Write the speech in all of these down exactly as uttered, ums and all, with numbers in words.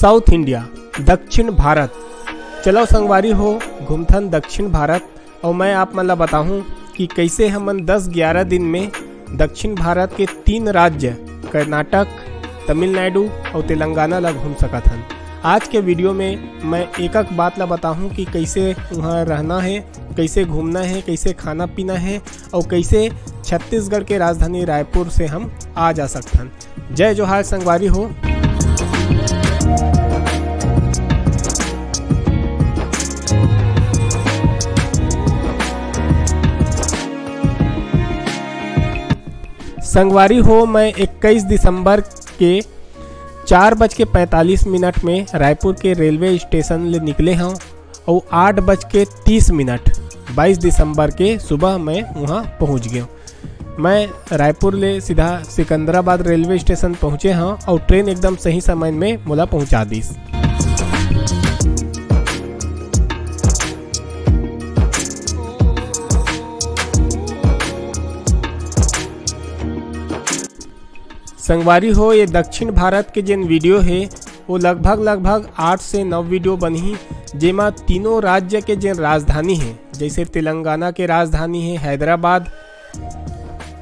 South India, दक्षिण भारत। चलो संगवारी हो, घूमथन दक्षिण भारत, अउ मैं आप मन ला बताहूँ कि कइसे हमन दस ग्यारह दिन में दक्षिण भारत के तीन राज्य कर्नाटक, तमिलनाडु अउ तेलंगाना ला घूम सकत हन। आज के वीडियो में मैं एक-एक बात ला बताहूँ कि कइसे उहाँ रहना हे, कइसे घूमना हे, कइसे खाना पीना हे अउ कइसे छत्तीसगढ़ के राजधानी रायपुर से हम आ जा सकथन। जय जोहार संगवारी हो। संगवारी हो, मैं इक्कीस दिसंबर के चार बज के पैंतालीस मिनट में रायपुर के रेलवे स्टेशन ले निकले हौं अउ आठ बज के तीस मिनट, बाईस दिसंबर के सुबह मैं उहाँ पहुँच गेंव। मैं रायपुर ले सीधा सिकंदराबाद रेलवे स्टेशन पहुँचे हौं अउ ट्रेन एकदम सही समय में मोला पहुँचा दिस। संगवारी हो, ये दक्षिण भारत के जेन वीडियो हे, वो लगभग, लगभग आठ से नौ वीडियो बनही, जेमा तीनों राज्य के जेन राजधानी हे, जैसे तेलंगाना के राजधानी हे हैदराबाद,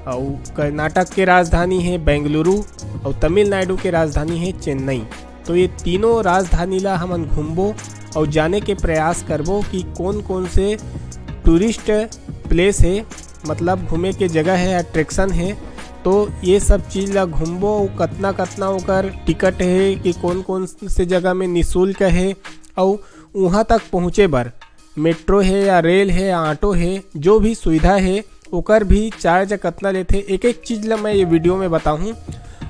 अउ कर्नाटक के राजधानी हे बेंगलुरु, अउ तमिलनाडु के राजधानी हे चेन्नई। तो ये तीनों राजधानी ला हमन घूमबो अउ जाने के प्रयास करबो कि कौन-कौन से टूरिस्ट प्लेस हे, मतलब घूमे के जगह हे, अट्रैक्शन हे। तो ये सब चीज ला घूमबो अउ कतना-कतना ओकर टिकट हे कि कौन-कौन से जगह में निशुल्क हे अउ उहाँ तक पहुँचे बर मेट्रो हे या रेल हे या ऑटो हे, जो भी सुविधा हे, ओकर भी चार्ज कतना लेथे, एक-एक चीज ला मैं ये वीडियो में बताहूँ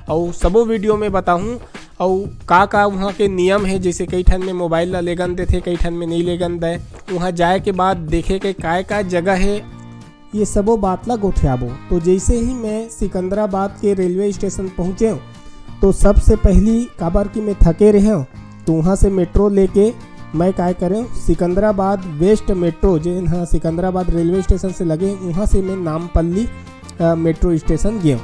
अउ सबो वीडियो में बताहूँ। अउ का-का उहाँ के नियम हे, जैसे कई ठन में मोबाइल ला लेगन देथे, कई ठन में नहीं लेगन दे। उहाँ जाए के बाद देखे के काय-काय जगह हे, ये सबो बात ला गोठियाबो। तो जैसे ही मैं सिकंदराबाद के रेलवे स्टेशन पहुँचे, तो सबसे पहली, काबर कि मैं थके रहेंव, तो उहाँ से मेट्रो लेके मैं काय करेंव, सिकंदराबाद वेस्ट मेट्रो, जेन ह सिकंदराबाद रेलवे स्टेशन से लगे, उहाँ से मैं नामपल्ली, अ, मेट्रो स्टेशन गेंव।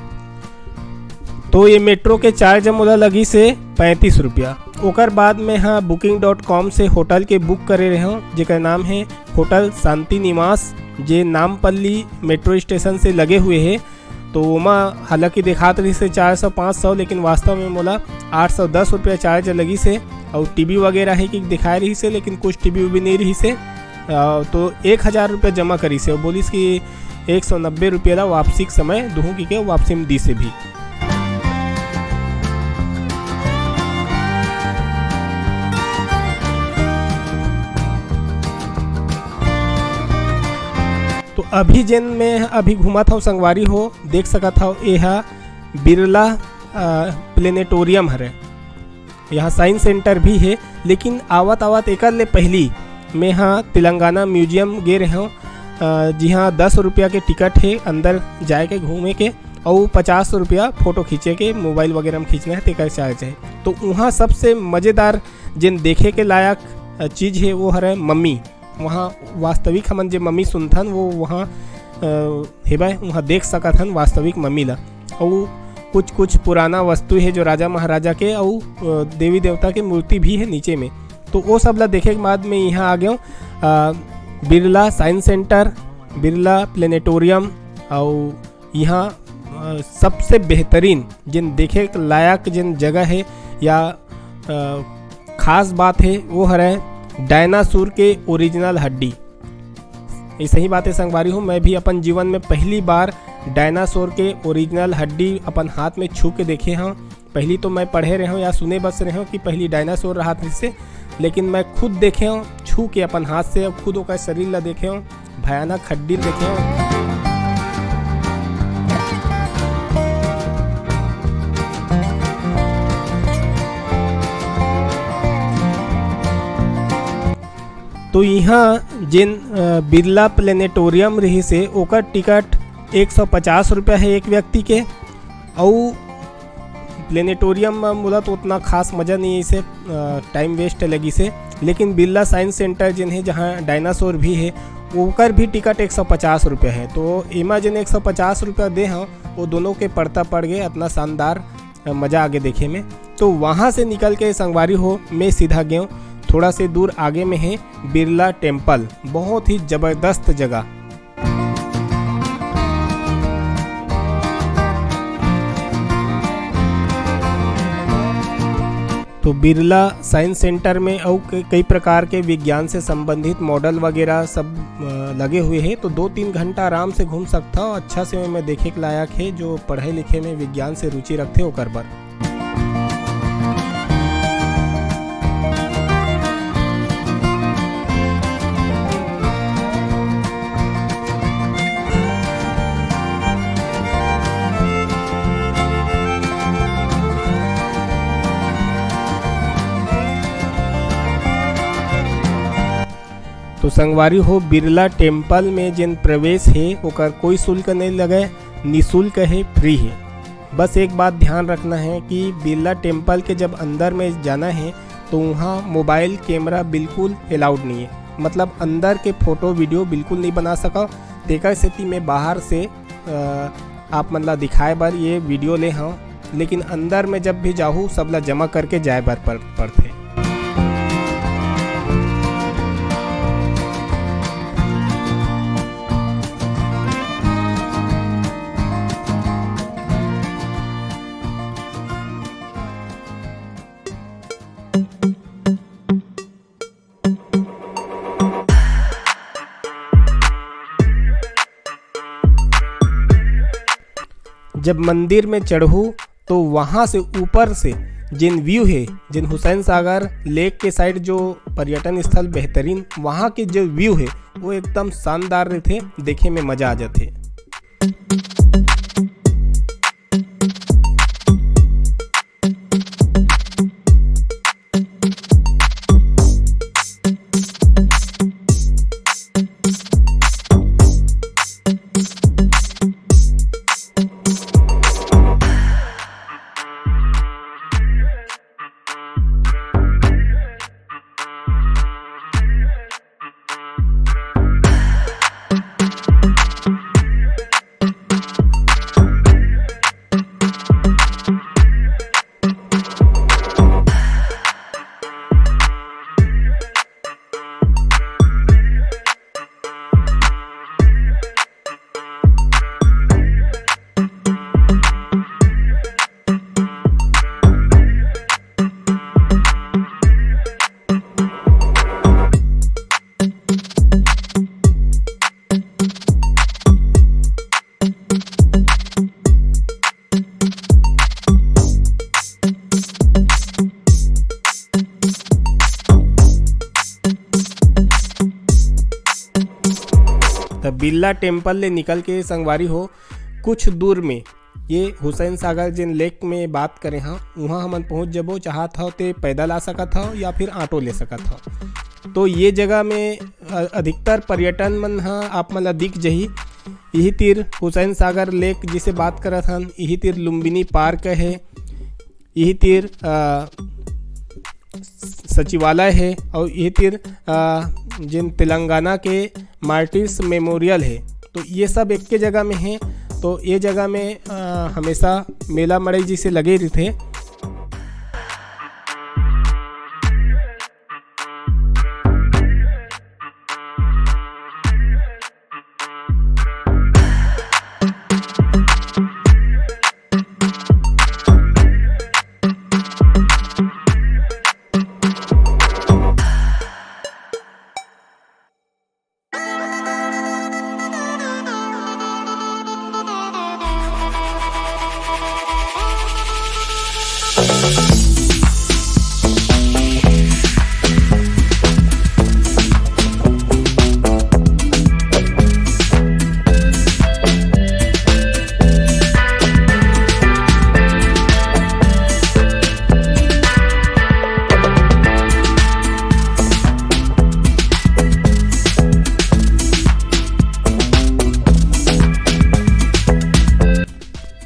तो ये मेट्रो के चार्ज मोला लगिस हे पैंतीस रुपया। ओकर बाद मैं ह बुकिंग डॉट कॉम से होटल के बुक करे रहेंव, जेकर नाम हे होटल शांति निवास, जे नामपल्ली मेट्रो स्टेशन से लगे हुए हे। तो ओमा हालांकि देखात रहिस हे चार सौ पाँच सौ, लेकिन वास्तव में मोला आठ सौ दस रुपया चार्ज लगिस हे। अउ टीवी वगैरह हे कि दिखाए रहिस हे, लेकिन कुछ टीवी उवी नहीं रहिस हे। अ, तो एक हजार रुपया जमा करिस हे अउ बोलिस कि एक सौ नब्बे रुपया ला वापसी के समय दुहूँ कि के वापसी में दिस हे भी। तो अभी जेन मैं अभी घूमत हव संगवारी हो, देख सकत हव, ए ह बिरला, अ, प्लेनेटोरियम हरे। यहाँ साइंस सेंटर भी हे, लेकिन आवत-आवत एकर ले पहिली मैं ह तेलंगाना म्यूजियम गे रहेंव, अ, जिहाँ दस रुपया के टिकट हे अंदर जाए के, घूमे के, अउ पचास रुपया फोटो खींचे के, मोबाइल वगैरह में खींचना हे, तेकर चार्ज हे। तो उहाँ सबसे मजेदार जेन देखे के लायक, अ, चीज हे, वो हरे मम्मी। वहाँ वास्तविक हमन जे मम्मी सुनथन, वो वहाँ, अ, हेबय, वहाँ देख सकत हन वास्तविक मम्मी ला। अउ कुछ-कुछ पुराना वस्तु हे जो राजा महाराजा के, अउ, अ, देवी देवता के मूर्ति भी हे नीचे में। तो वो सब ला देखे के बाद में यहाँ आ गेंव, अ, Birla science centre, Birla planetarium, अउ यहाँ, अ, सबसे बेहतरीन जेन देखे के लायक जेन जगह हे या, अ, खास बात हे, वो हरे डायनासोर के ओरिजिनल हड्डी। ये सही बात हे संगवारी हो, मैं भी अपन जीवन में पहली बार डायनासोर के ओरिजिनल हड्डी अपन हाथ में छू के देखे हंव। पहली तो मैं पढ़े रहेंव या सुने बस रहेंव कि पहली डायनासोर रहत रिहिसे, लेकिन मैं खुद देखेंव छू के अपन हाथ से, अउ खुद ओकर शरीर ला देखेंव, भयानक हड्डी देखेंव। तो इहाँ जेन, अ, बिरला प्लेनेटोरियम रहिसे, ओकर टिकट एक सौ पचास रुपया हे एक व्यक्ति के, अउ प्लेनेटोरियम म मोला तो उतना खास मजा नहीं आइसे, अ, टाइम वेस्ट लगिसे। लेकिन बिरला साइंस सेंटर जेन हे, जहाँ डायनासोर भी हे, ओकर भी टिकट एक सौ पचास रुपया हे। तो एमा जेन एक सौ पचास रुपया दे हंव, वो दोनों के पड़ता पड़ गे, अतना शानदार, अ, मजा आगे देखे में। तो वहाँ से निकल के संगवारी हो, मैं सीधा गयो, थोड़ा से दूर आगे में है बिरला टेम्पल, बहुत ही जबरदस्त जगह। तो बिरला साइंस सेंटर में अउ क-, कई प्रकार के विज्ञान से संबंधित मॉडल वगैरह सब, अ, लगे हुए हैं। तो दो तीन घंटा आराम से घूम सकता हो। अच्छा से में देखे के लायक है, जो पढ़े लिखे में विज्ञान से रुचि रखते ओकर बर। तो संगवारी हो, बिरला टेम्पल में जेन प्रवेश हे, ओकर कोई शुल्क नहीं लगे, निशुल्क हे, फ्री हे। बस एक बात ध्यान रखना है कि बिरला टेम्पल के जब अंदर में जाना है, तो वहाँ मोबाइल कैमरा बिल्कुल अलाउड नहीं है, मतलब अंदर के फोटो वीडियो बिल्कुल नहीं बना सका। तेकर सेती मैं बाहर से, अ, आप मन ला दिखाए बर ये वीडियो ले हव, लेकिन अंदर में जब भी जाहू, सब ला जमा करके जाए बर पड़-, पड़थे। जब मंदिर में चढ़हू, तो वहाँ से ऊपर से जेन व्यू हे, जेन हुसैन सागर लेक के साइड जो पर्यटन स्थल बेहतरीन, वहाँ के जो व्यू हे, वो एकदम शानदार रहिथे, देखे में मजा आ जाथे। त बिरला टेम्पल ले निकल के संगवारी हो, कुछ दूर में ये हुसैन सागर जेन लेक में बात करे हव, उहाँ हमन पहुँच जबो। चाहत हव ते पैदल आ सकत हव या फिर ऑटो ले सकत हव। तो ये जगह में, अ, अधिकतर पर्यटन मन ह आप मन ला दिख जही। इही तीर हुसैन सागर लेक जिसे बात करत हन, इही तीर लुम्बिनी पार्क हे, इही तीर, अ, सचिवालय हे, अउ इही तीर, अ, जेन तेलंगाना के मार्टिर्स मेमोरियल हे, तो ये सब एक के जगह में हे। तो ये जगह में, अ, हमेशा मेला मड़ई जैसे लगे रहिथे।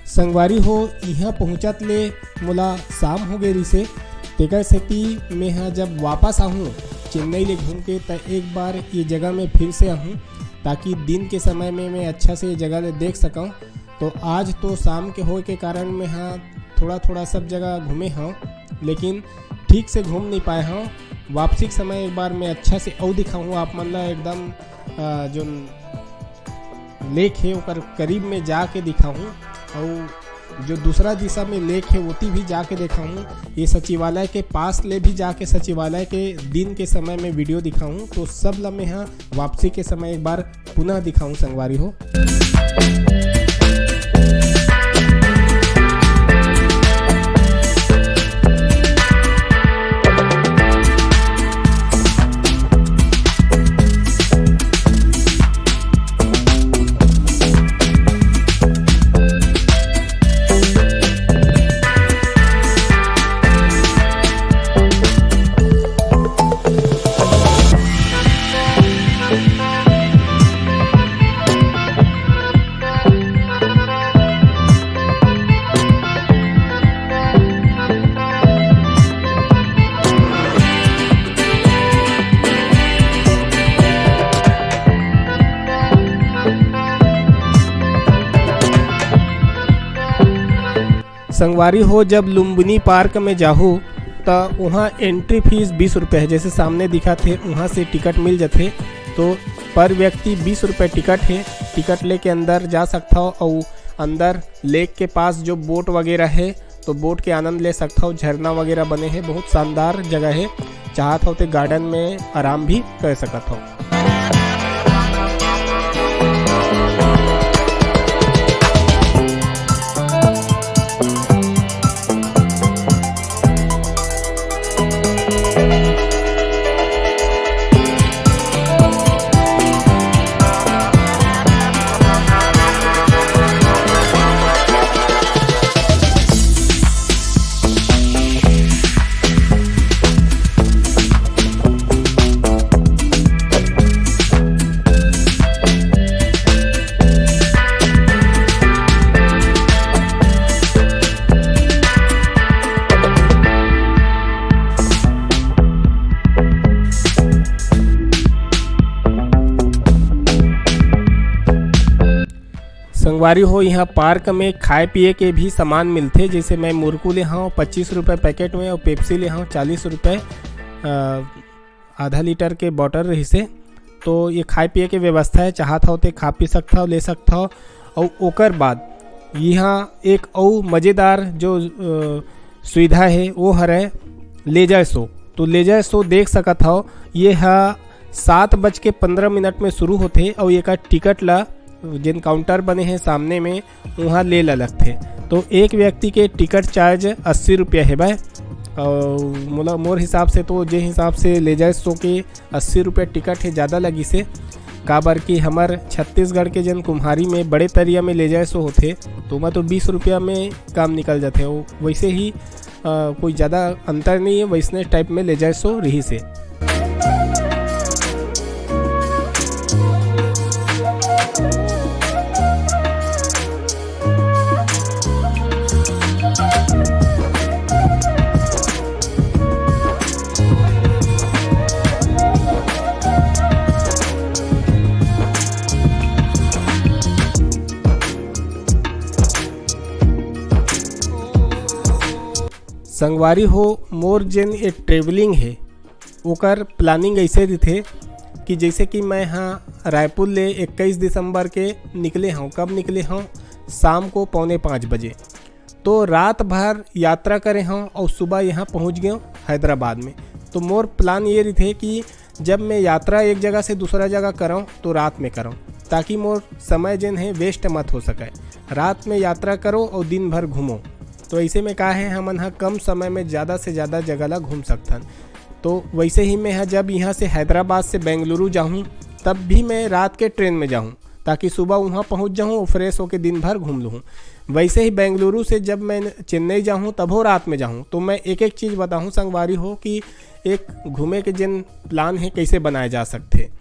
संगवारी हो, इहाँ पहुँचत ले मोला शाम हो गए रिसे, तेकर सेती मेंहा जब वापस आहूँ चेन्नई ले घूम के, त एक बार ये जगह में फिर से आहूँ, ताकि दिन के समय में मैं अच्छा से ये जगह ले देख सकूँ। तो आज तो शाम के होए के कारण मेंहा थोड़ा-थोड़ा सब जगह घूमे हव, लेकिन ठीक से घूम नहीं पाए हौं। वापसी के समय एक बार मैं अच्छा से अउ दिखाहूँ आप मन ला, एकदम, अ, जोन lake हे ओकर करीब में जाके दिखाहूँ, अउ जो दूसरा दिशा में lake हे ओती भी जाके दिखाहूँ। ये सचिवालय के पास ले भी जाके सचिवालय के दिन के समय में video दिखाहूँ। तो सब ला मैं ह वापसी के समय एक बार पुनः दिखाहूँ संगवारी हो। संगवारी हो, जब लुम्बिनी पार्क में जाहू, त उहाँ entry fees बीस रुपया हे। जैसे सामने दिखत हे, उहाँ से टिकट मिल जथे। तो per व्यक्ति बीस रुपया टिकट हे। टिकट लेके अंदर जा सकथव अउ अंदर lake के पास जो boat वगैरह हे, तो boat के आनंद ले सकथव। झरना वगैरह बने हे, बहुत शानदार जगह हे। चाहत हव ते garden में आराम भी कर सकत हव। संगवारी हो, इहाँ पार्क में खाए पिए के भी सामान मिलथे, जैसे मैं मुरकू ले हव पच्चीस रुपये पैकेट में, अउ पेप्सी ले हव चालीस रुपये, अ, आधा लीटर के बॉटल रहिसे। तो ये खाए पिए के व्यवस्था हे, चाहत हव ते खा पी सकथव, ले सकथव। अउ ओकर बाद इहाँ एक अउ मज़ेदार जो, अ, सुविधा हे, वो हरय लेजर शो। तो लेजर शो देख सकत हव, ये ह सात बज के पंद्रह मिनट में शुरू होथे अउ एकर टिकट ला जेन काउंटर बने हे सामने में, उहाँ ले ला लगथे। तो एक व्यक्ति के टिकट चार्ज अस्सी रुपया हे भाई। अउ मोला, मोर हिसाब से तो जे हिसाब से लेजर शो के अस्सी रुपया टिकट हे, ज़्यादा लगिसे, काबर कि हमर छत्तीसगढ़ के जेन कुम्हारी में बड़े तरिया में लेजर शो होथे, तो ओमा तो बीस रुपया में काम निकल जाथे। वो वैसे ही, अ, कोई ज़्यादा अंतर नहीं है, वैसने टाइप में लेजर शो रहिसे। संगवारी हो, मोर जेन ये travelling हे, ओकर planning ऐसे रहिथे कि जैसे कि मैं ह रायपुर ले इक्कीस दिसंबर के निकले हौं। कब निकले हौं? शाम को पौने पाँच बजे। तो रात भर यात्रा करे हौं अउ सुबह यहाँ पहुँच गए हौं हैदराबाद में। तो मोर plan ये रहिथे कि जब मैं यात्रा एक जगह से दूसरा जगह करौं, तो रात में करौं, ताकि मोर समय जेन हे waste मत हो सके। रात में यात्रा करो अउ दिन भर घूमो। तो ऐसे में का हे, हमन ह कम समय में ज़्यादा से ज़्यादा जगह ला घूम सकथन। तो वैसे ही मैं ह जब यहाँ से हैदराबाद से बेंगलुरु जाहूँ, तब भी मैं रात के ट्रेन में जाहूँ, ताकि सुबह वहाँ पहुँच जाहूँ और fresh होके दिन भर घूम लूँ। वैसे ही बेंगलुरु से जब मैं चेन्नई जाहूँ, तभो रात में जाहूँ। तो मैं एक एक चीज़ बताहूँ संगवारी हो कि एक घूमे के जेन plan हे, कैसे बनाए जा सकथे।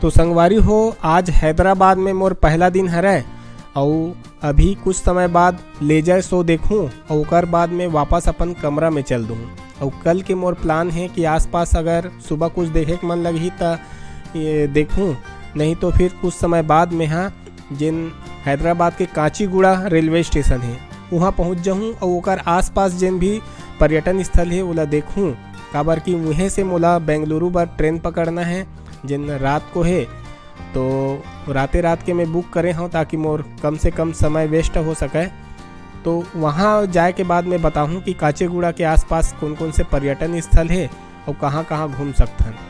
तो संगवारी हो, आज हैदराबाद में मोर पहला दिन हरय, अउ अभी कुछ समय बाद लेजर शो देखूं, अउ ओकर बाद में वापस अपन कमरा में चल दूं। अउ कल के मोर प्लान हे कि आसपास अगर सुबह कुछ देखे के मन लगही, त ये देखूं, नहीं तो फिर कुछ समय बाद में हा जेन हैदराबाद के काचीगुड़ा रेलवे स्टेशन हे, उहाँ पहुँच जाहूँ अउ ओकर आसपास जेन भी पर्यटन स्थल हे, ओला देखहूँ, काबर कि उहें से मोला बेंगलुरु बर ट्रेन पकड़ना हे, जेन रात को हे। तो राते रात के मैं बुक करे हूँ, ताकि मोर कम से कम समय वेस्ट हो सके। तो वहाँ जाए के बाद मैं बताहूँ कि काचीगुड़ा के आसपास कौन कौन से पर्यटन स्थल हे अउ कहाँ-कहाँ घूम सकथन।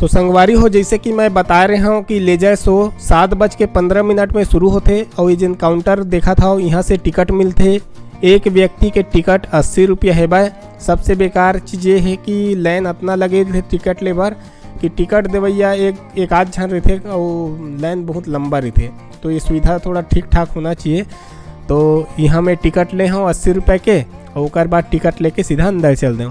तो संगवारी हो, जैसे कि मैं बताए रहे हूँ कि लेजर शो सात बज के पंद्रह मिनट में शुरू होथे अउ ये जेन काउंटर देखत हव, यहाँ से टिकट मिलथे। एक व्यक्ति के टिकट अस्सी रुपया हेबय। सबसे बेकार चीज़ ये हे कि लाइन अतना लगे रहिथे टिकट ले बर कि टिकट देवइया एक, एक आध झन रहिथे अउ लाइन बहुत लंबा रहिथे। तो ये सुविधा थोड़ा ठीक ठाक होना चाहिए। तो यहाँ मैं टिकट ले हूँ अस्सी रुपये के, अउ ओकर बाद टिकट लेके सीधा अंदर चल दें।